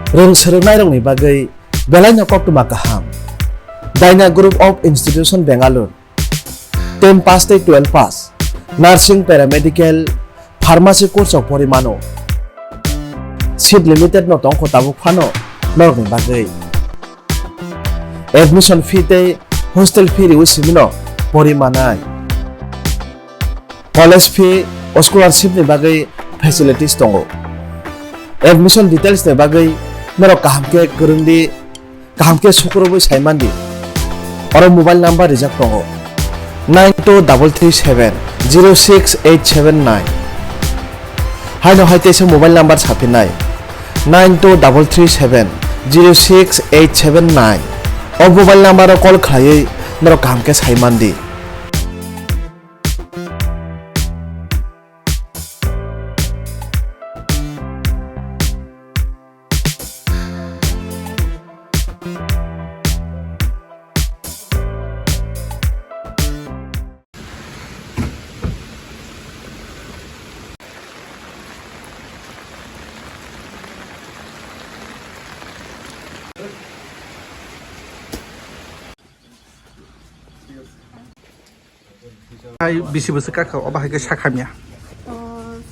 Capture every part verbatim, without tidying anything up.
Rwng swrwngnairokni bagwi belaino koktwma kaham. Dyna Group of Institution, Bengaluru. Ten pass tei twelve pass, nursing, paramedical, pharmacy course rok pori mano. Seat limited no tongkho tabuk phano norokni bagwi. Admission fee tei hostel fee riwi simino pori manai. College fee o scholarship ni bagwi facilities tongo. Admission details ni bagwi norok kaham khe kwrwng di, kaham khe sukurubwi sai man di. Oro mobile number rijak tongo, nine two double three seven zero six eight seven nine. Haino hai teisa mobile number saphinai, nine two double three seven zero six eight seven nine. O mobile number o call khlaiwi norok kaham khe sai man di. Hai bisi bwswk kakha, obo hai khe sak hamya. O,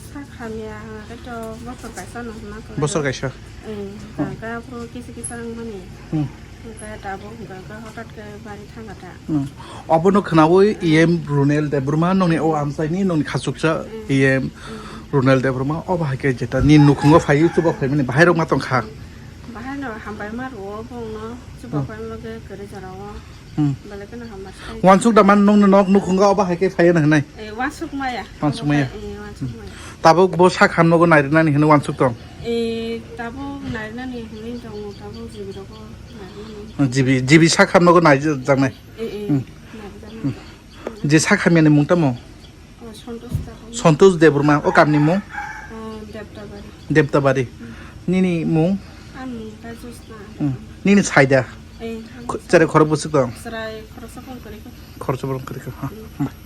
sak hamya hwnba khe to bosor kaisa no hwnma khe. Bosor kaisa? Eh, hwnka khe aphuru kisa kisa wngmani. Hmm. Hwnka tabuk hwnka khe hotat khe bari thangkha ta. Hmm. Obono khwnaui E M Runel Debbarma nongni o amchaini nongni khachuksa Hmm. E M Hmm. Runel Debbarma obo hai khe jeta ni nukhungo phaiwi chuba phaimani bahai rok ma tongkha. Bahai no hambai ma rwo bongno chuba Hmm. phaima bagwi kwrwi jorao. Hmm. Belai kheno hambai. Wansuk da man nongni nok nukhungo obo hai khe phaiya na hwnai? Eh, wansuk maya. Wansuk maya. Eh, wansuk maya. Tabuk bo sak hamnogo nairwnani hwnwi wansuk tong? Eh, tabuk nairwnani hwnwi tongo, tabuk jibi rogo nairwnani. Jibi, jibi sak hamnogo naijaknai? Eh, eh, Hmm. naijaknai. Hmm. Je sak hamyani mung tamo? Oh, Santosh Debbarma. Santosh Debbarma, o kamni mung? Oh, Debtabari. Debtabari. Hmm. Nini mung? Ani mung khe Jyotsna. Hmm. Nini saida? Eh, ani Kho-, chwrai khorok bwswk tong? Chwrai khoroksa phone kwrwi kho. Khoroksa phone kwrwi kho, ha. Hmm. Bye.